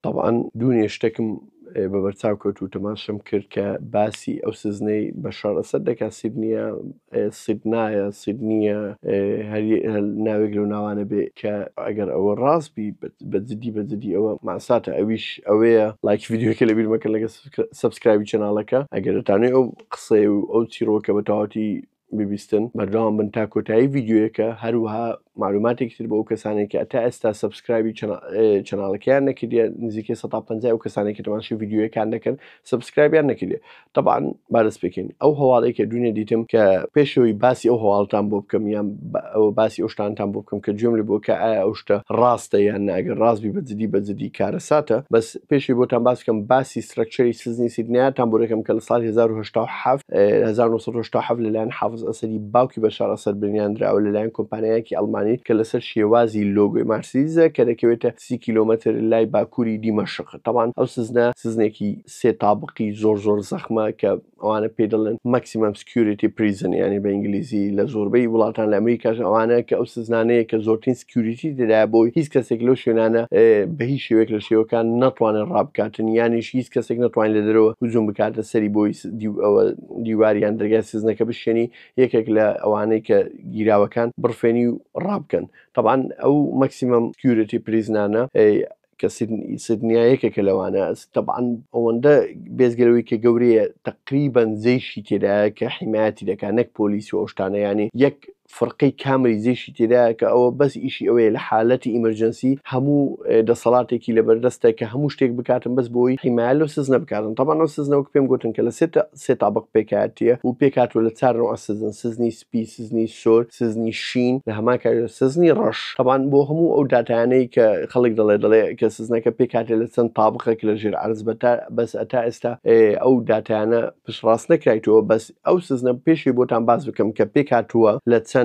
تەبعەن دوونێ شتەکم بە بەرچاو کەوت و تەماشەم کرد کە باسی ئەو سزنەی بەشار ئەسەد دەکات، سیدنیە، سیدنایە، سیدنیە، هەر ناوێک لەو ناوانە بێ، کە ئەگەر ئەوە ڕاست بی بە جدی بە جدی ئەوە ماساتە. ئەویش ئەوەیە لایکی ڤیدیۆکە لەبیر مەکەن لەگە subscribe ی channel ەکە. ئەگەر دەتانوێ ئەو قسەیە و ئەو چیرۆکە بە تەواوەتی ببیستن، بەردەوام بن تا کۆتایی ڤیدیۆیەکە. هەروەها معلوماتێکی تر بۆ ئەو کەسانێک کە تا ئێستا subscribe ی channel ەکەیان نەکردیە، نزیکەی 150 ئەو کەسانێک کە تەماشای ڤیدیۆیەکان دەکەن subscribe یان نەکردیە. طبعا با دەست پێکەین. ئەو هەواڵەی کە دوێنێ دیتم کە پێشەوەی باسی ئەو هەواڵتان بۆ بکەم یان ئەوە باسی ئەو شتانتان بۆ بکەم کە گوێم لێ بووە کە ئایا ئەو شتە ڕاستە یان نا، ئەگەر ڕاست بی بە جدی بە جدی کارەساتە. بەس پێشەوەی بۆتان باس بکەم باسی structure ی سزنی سیدنایاتان بۆ دەکەم کە لە ساڵی 1087 1987 لەلایەن حافز ئەسەدی باوکی بەشار ئەسەد بنیاندراوە لەلایەن کۆمپانیایەکی ئەڵمانی کە لەسەر شێوازی لۆگۆی مارسیزە کە دەکەوێتە 30 کیلۆمەتر لای باکووری دیمەشق. تەبعەن ئەو سزنە سزنێکی سێ تابقی زۆر زۆر زەخمە کە ئەوانە پێی دەڵێن maximum security prison، یانی بە ئینگلیزی لە زۆربەی وڵاتان لە ئەمریکاش ئەوانە کە ئەو سزنانەیە کە زۆرترین security تێدایە بۆی هیچ کەسێک لەو شوێنانە بە هیچ شێوەیەک لە شێوەکان نەتوانێت ڕابکاتن، یانیش هیچ کەسێک نەتوانێت لە دەرەوە هجوم بکاتە سەری بۆی ئەوە دیواریان دەرگای سزنەکە بشێنی یەکێک لە ئەوانەی کە گیراوەکان بڕفێنی و ڕابکەن. طبعا ئەو maximum security prison انە کە سیدنیا یەکێکە لەوانە، تەبعەن ئەوەندە بێزگەرەوەی کە گەورەیە تقریبان جەیشی تێدایە کە حیمایەتی دەکات، نەک پۆلیس و ئەو شتانە، یانی یەک فرقەی کاملی جەیشی تێدایە کە ئەوە بەس ئیشی ئەوەیە لە حالەتی emergency هەموو دەسەڵاتێکی لەبەردەستە کە هەموو شتێک بکاتن بەس بۆی حیمایە لەو سزنە بکاتن. تەبعەن ئەو سزنە وەک پێم گوتن کە لە سێ تابق پێکهاتیە و پێکهاتووە لە چار نوع سزن، سزنی سپی، سزنی سۆر، سزنی شین، لە هەمان کاتدا سزنی ڕەش. تەبعەن بۆ هەموو ئەو داتایانەی کە خەڵک دەڵێ دەڵێ کە سزنەکە پێکهاتێ لە چەند تابقێک لە ژێر عەرز، بە بەس ئەتا ئێستا ئەو داتایانە پشتڕاست نەکرایتەوە. بەس ئەو سزنە پێشی بۆتان باس بکەم کە پێکهاتووە لە چەند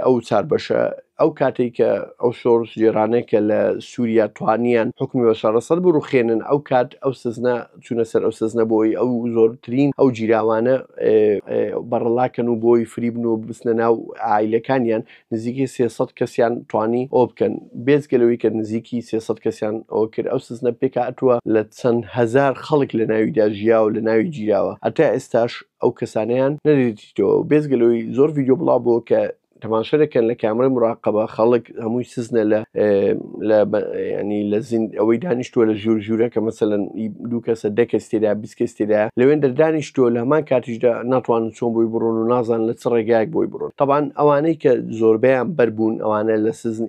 ئەو چار بەشە. ئەو کاتێک کە ئەو شۆڕشگێڕانەی کە لە سووریا توانیان حکومی بەشار ئەسەد بڕوخێنن، ئەو کات ئەو سزنە چوونە سەر ئەو سزنە بۆی ئەو زۆرترین ئەو گیراوانە بەڕەڵاکەن و بۆی فریبن و بچنە ناو عایلەکانیان. نزیکەی 300 کەسیان توانی ئەو بکەن، بێجگە لەوەی کە نزیکی 300 کەسیان ئەوە کرد. ئەو سزنە پێکهاتووە لە چەند هەزار خەڵک لە ناویدا ژیاوە، لە ناوی گیراوە، هەتا ئێستاش ئەو کەسانەیان نەدیتەوە. بێجگە لەوەی زۆر ڤیدیۆ بڵاو بووە کە تەماشا دەکەن لە کامرەی مراقبە خەڵک هەمووی سزنە لە لە ینی لە زیند ئەوەی دانیشتووە لە ژوور ژوورە کە مەسەلەن دوو کەسە 10 کەس تێدا 20 کەس تێدا لەوێن دەردانیشتووە، لە هەمان کاتیشدا ناتوانن چۆن بۆی بڕۆن و نازان لە چ ڕێگایەک بۆی بڕۆن. طبعا ئەوانەی کە زۆربەیان بەربوون ئەوانە لە سزن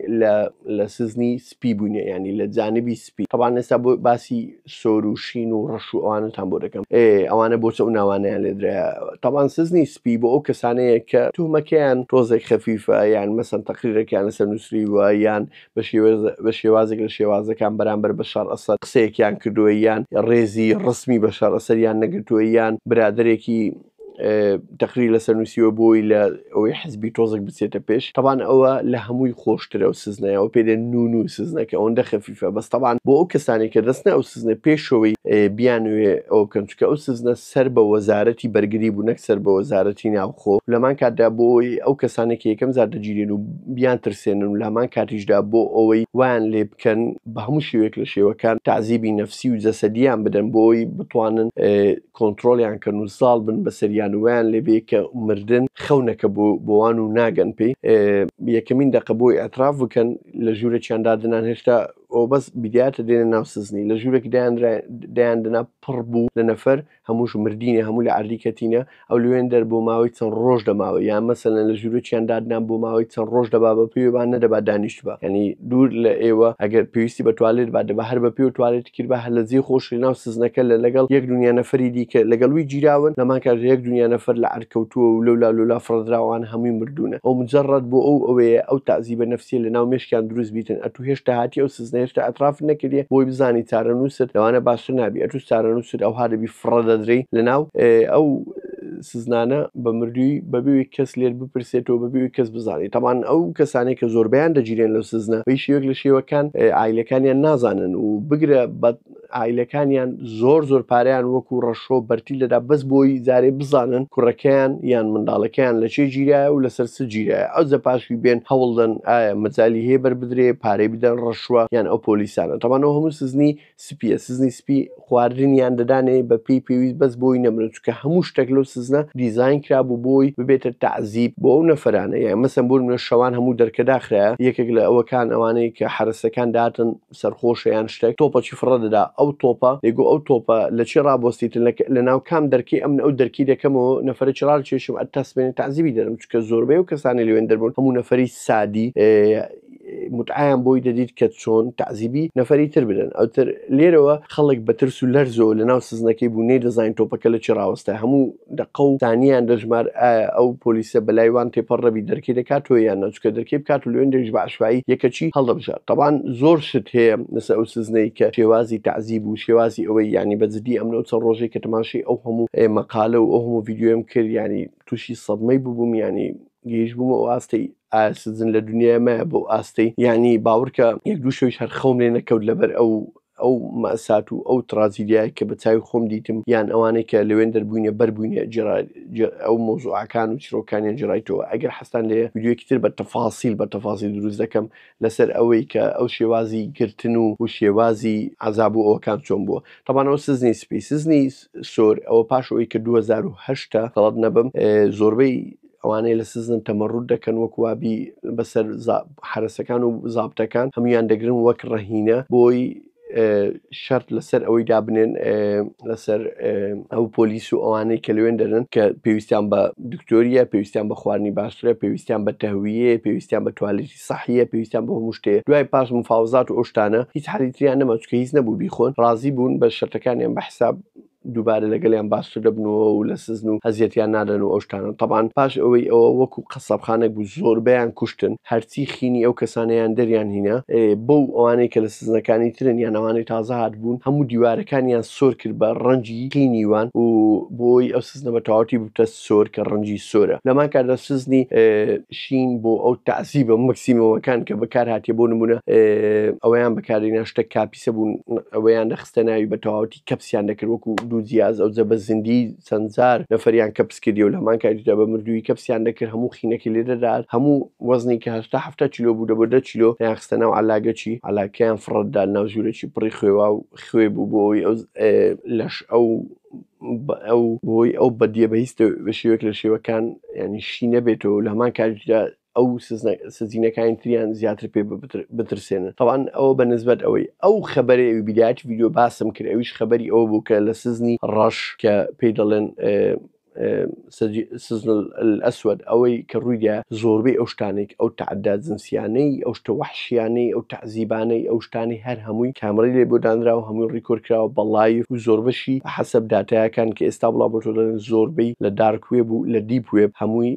لە سزنی سپی بووینە، ینی لە جانبی سپی. طبعا ئێستا بۆ باسی سۆر و شین و ڕەش و ئەوانەتان بۆ دەکەم، ئەوانە بۆچە ئەو ناوانەیان لێدرایە. تەبان سزنی سپی بۆ ئەو کەسانەیە کە توهمەکەیان تۆزێک خەفیفە، یان مەسەن تەقریرێکیان لەسەر نووسریوە، یان بە شێوازێک لە شێوازەکان بەرامبەر بەشار ئەسەد قسەیەکیان کردووە، یان ڕێزی ڕسمی بەشار ئەسەدیان نەگرتووە، یان برادەرێکی تەقریر لەسەر نووسیوە بۆی لە ئەوەی حزبی تۆزێک بچێتە پێش. تەبان ئەوە لە هەمووی خۆشترە و سزنەیە، ئەو پێدێن نون و سزنەکە ئەوەندە خەفیفە. بەس تەبان بۆ ئەو کەسانی کە دەستنە ئەو سزنە پێشەوەی بیانوێ ئەوە بکەن، چونکە ئەو سزنە سەر بە وەزارەتی بەرگری بوو نەک سەر بە وەزارەتی ناوخۆ. لەمان کاتدا بۆ ئەوەی ئەو کەسانێک کە یەکەم جار دەگیرێن و بیان ترسێنن و لەمان کاتیشدا بۆ ئەوەی وایان لێ بکەن بە هەموو شێوەیەک لە شێوەکان تەعزیبی نەفسی و جەسەدیان بدەن بۆ ئەوەی بتوانن کۆنترۆڵیان کەن و زاڵ بن بەسەریان و وایان لێ بێ کە مردن خەونەکە بۆ بۆوان و ناگەن پێی. یەکەمین دەقە بۆی ئەتراف بکەن لە ژوورێکیان دادنان، هێشتا ئەو بەس بیدایەتە دێنە ناو سزنی، لە ژوورێک دایان دەنا پڕ بوو لە نەفەر، هەمووش مردینە، هەموو لە عەردی کەتینە. ئەو لەوێن دەر بۆ ماوەی چەند ڕۆژ دەماوە، یان مەسەلەن لە ژوورێکیان دادنان بۆ ماوەی چەند ڕۆژ دەبا بە پێوە با نەدەبا دانیشتبا، یعنی دوور لە ئێوە ئەگەر پێویستی بە توالێت با دەبا هەر بە پێوە توالێت کردبا، هەر لە جێی خۆش لە ناو سزنەکە لە لەگەڵ یەک دنیا نەفەری دیکە لەگەڵ وی گیراون، لەمان کات یەک دنیا نەفەر لە عەرد کەوتووە و لەولا لەولا فڕدراوان هەمووی مردوونە. ئەو مجەڕەد بۆ ئەو ئەوەیە ئەو تەعزیبە نەفسیە لە ناو مێشکیان دروست بیتن، ئەتوو هێشتا هاتی ئەو سزنە هێشتا ئەترافت نەکردیە بۆی بزانی چارەنووست لەوانە باشتر نابی، ئەتوو چارەنووست ئەوها دەبی فڕە دەدرێی لە ناو ئەو سزنانە بە مردووی بەبێ کەس لێت بپرسێتەوە، بەبێ کەس بزانێت. تەبعەن ئەو کەسانەی کە زۆربەیان دەگیرێن لەو سزنە بە شێوەیەک لە شێوەکان عایلەکانیان نازانن و بگرە بە عائیلەکانیان زۆر زۆر پارەیان وەکو ڕەشۆ بەرتیل دەدا بەس بۆی جارێ بزانن کوڕەکەیان یان منداڵەکەیان لە چێ گیرایە و لەسەر چ گیرایە ئەوجە پاشوی بێن هەوڵدەن ئایا مەجالی هەیە بەر بدرێ پارەی بدەن ڕەشوە یان ئەو پۆلیسانە تەبعەن ئەو هەموو سزنی سپیە سزنی سپی خواردنیان دەدانێ بە پێی پێویست بەس بۆی نەمرن چونکە هەموو شتێک لەو سزنە دیزاین کرابوو بۆی ببێتە تەعزیب بۆ ئەو نەفەرانە یان مەسەن بۆ نمونە شەوان هەموو دەرکە داخرایە یەکێک لە ئەوەکان ئەوانەی کە حەرەسەکان داتن سەرخۆشە یان شتێک تۆپەکی فڕە دەدا ئەو تۆپە دەیگۆ ئەو تۆپە لە چێ ڕابۆستیتن لە ناو کام دەرکەی ئەمن ئەو دەرکی دەکەمەوە نەفەرێکی ڕادەکێشم ئەتا سبەینێ تەعزیبی دەرم چونکە زۆربەی ئەو کەسانەی لەوێن دەربوون هەموو نەفەری سادی متعیان بۆی دەدیت کە چۆن تەعزیبی نەفەری تر بدەن ئەوتر لێرەوە خەڵک بە ترس و لەرزەوە لە ناو سزنەکەی بوو نەیدەزانین تۆپەکە لە چی ڕاوەستا هەموو دەقە و ثانیەیان دەژمار ئایا ئەو پۆلیسە بەلای وان تێپەڕ دەبی دەرکەی دەکاتەوە یان نا چونکە دەرکەی بکات و لەوێندەریش بە عەشوایی یەکەکی هەڵدەبژارد تەبعەن زۆر شت هەیە لەسەر ئەو سزنەی کە شێوازی تەعزیب و شێوازی ئەوەی یانی بە جدی ئەمن ئەو چەند ڕۆژەی کە تەماشەی ئەو هەموو مەقالە و ئەو هەموو ڤیدیۆیەم کرد یانی تووشی سەدمەی ببووم یانی گەیشت بوومە ئەو ئاستەی ئایا سجن لە دنیای مایە بەو ئاستەی یانی باوەڕکە یەک دوو شەویش هەر خەوم لێ نەکەوت لەبەر ئەو ئەو مەئسات و ئەو تراجیدیایە کە بە چاوی خۆم دیتم یان ئەوانەی کە لەوێن دەربووینە بەربووینە ئەو مەوزوعەکان و چیرۆکانیان جێڕایتەوە ئەگەر حەزتان لێیە ڤیدیۆیەکی تر بە تەفاسیل بە تەفاسیل دروست دەکەم لەسەر ئەوەی کە ئەو شێوازی گرتن و و شێوازی عەزاب و ئەوەکان چۆن بووە تەبعەن ئەوە سزنی سپی سزنی سۆر ئەوە پاش ئەوەی کە 2008 غەڵەت نەبم زۆربەی ئەوانەی لە سزن تەمەڕوت دەکەن وەک وابی بەسەر حەرەسەکان و زابتەکان هەمویان دەگرن وەک ڕەهینە بۆی شەرت لەسەر ئەوەی دابنێن لەسەر ئەو پۆلیس و ئەوانەی کە لەوێن دەرن کە پێویستیان بە دکتۆریە پێویستیان بە خواردنی باشترە پێویستیان بە تەهویە پێویستیان بە توالێتی سەحیە پێویستیان بە هەموو شتێ دوای پاش مفاوزات و ئەو شتانە هیچ حەلی تریان نەما چونکە هیچ نەبوو بیخۆن ڕازی بوون بە شەرتەکانیان بە حساب دووبارە لەگەڵیان باشتر دەبنەوە و لە سزن و ئەزیەتیان نادەن و ئەو شتانە تەبعەن پاش ئەوەی ئەوە وەکو قەسابخانەک بوو زۆربەیان کوشتن هەرچی خینی ئەو کەسانەیان دەریان هینا بەو ئەوانەی کە لە سزنەکانی ترن یان ئەوانەی تازە هاتبوون هەموو دیوارەکانیان سۆر کرد بە ڕەنجی خینی وان و بۆی ئەو سزنە بە تەواوەتی ببتە سۆر کە ڕەنجی سۆرە لەمان کاتدا سزنی شین بۆ ئەو تەعزیبە مەکسیمەوەکان کە بەکار هاتیە بۆ نمونە ئەوەیان بەکارێنا شتە کاپیسە بوون ئەوەیان دەخستە ناوی بە تەواوەتی کەپسیان دەکرد وەکو دوو جیاز ئەوجە بە زیندی چەند جار نەفەریان کەپس کردی و لە هەمان کاتیشدا بە مردووی کەپسیان دەکرد هەموو خینەکەی لێ دەدات هەموو وەزنی کە هەشتا حەفتا کیلۆ بوو دەبوو دە کیلۆ دەیان خستە ناو عەلاگەکی عەلاگەکەیان فڕەت دا ناو ژوورێکی پڕی خوێوا و خوێ بوو بۆ ئەوەی ئەو لەش ئەو ئەو بۆی ئەو بەدیە بە هیچ بە شێوەیەک لە شێوەکان ینی شی نەبێتەوە لە هەمان کاتیشدا ئەو سزینەکانی تریان زیاتر پێ بترسێنن تەوان ئەوە بە نسبەت ئەوەی ئەو خەبەرەی ئەوی بیدایەتی ڤیدیۆ باسم کرد ئەویش خەبەری ئەوە بوو کە لە سزنی ڕەش کە پێی دەڵێن سزن الأسود ئەوەی کە ڕوویدا زۆربەی ئەو شتانێک ئەو تعدا جنسیانەی ئەو شتە وەحشیانەی ئەو تعزیبانەی ئەو شتانی هەر هەمووی کامڕی لێ بۆ دانراوە هەمووی record کراوە بە live و زۆربەشی حەسەب داتایەکان کە ئێستا بڵاو بۆ دەڵێن زۆربەی لە dark web و لە deep web هەمووی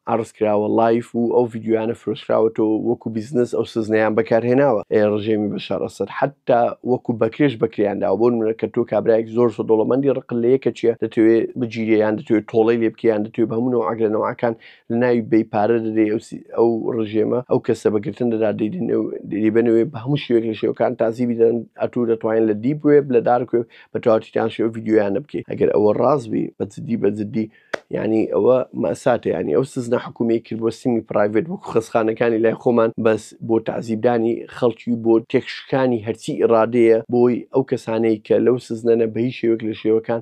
عەرز کراوە live و ئەو ڤیدیۆیانە فرۆشراوەتەوە وەکو بزنس ئەو سزنەیان بەکارهێناوە ڕژێمی بەشار ئەسەد حتا وەکو بەکرێش بەکریان داوە بۆ نمونە کە تۆ کابرایەک زۆر زۆر دەوڵەمەندی ڕق لە یەکە چیە دەتەوێ بگیرێ یان دەتەوێ تۆڵەی لێ بکەی یان دەتەوێ بە هەموو نەوعەک لە نەوعەکان لە ناوی بەی پارە دەدەی ئەو ڕژێمە ئەو کەسە بەگرتن دەدا دەیبەنەوێ بە هەموو شێوەیەک لە شێوەکان تازیبی دەن ئەتوو دەتوانین لە deep web لە dark web بە تەواوەتیتان شێوە ڤیدیۆیانە بکەی ئەگەر ئەوە ڕاست بی بە جدی بە جدی یانی ئەوە مەساتە یانی ئەو سزنە حکومی کرد بۆ semi private وەکو خەسخانەکانی لای خۆمان بەس بۆ تەعزیبدانی خەڵکی و بۆ تێکشکانی هەرچی ئیڕادەیە بۆی ئەو کەسانەی کە لەو سزنەنە بە هیچ شێوەیەک لە شێوەکان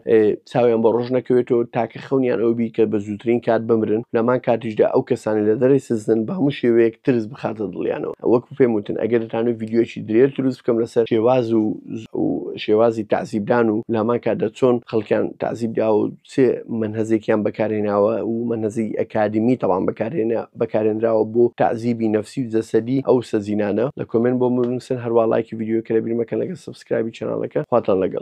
چاویان بە ڕۆژ نەکەوێتەوە تاکە خەونیان ئەوە بی کە بە زووترین کات بمرن لەمان کاتیشدا ئەو کەسانی لە دەرەی سزنن بە هەموو شێوەیەک ترس بخاتە دڵیانەوە وەک پێم وتن ئەگەر دەتانەوێت ڤیدیۆیەکی درێژ دروست بکەم لەسەر شێواز و شێوازی تەعزیبدان و لەمان کاتدا چۆن خەڵکیان تەعزیب داوە و چ مەنهەجێکیان بەکارهێناوە و مەنهەجی ئەکادیمی تەبعەن بەکارهێنا بەکارهێنراوە بۆ تەعزیبی نەفسی و جەسەدی ئەو سەجینانە لە comment بۆم بنووسن هەروا لایکی ڤیدیۆکە لەبیر مەکەن لەگەڵ subscribe ی channel ەکە خواتان لەگەڵ.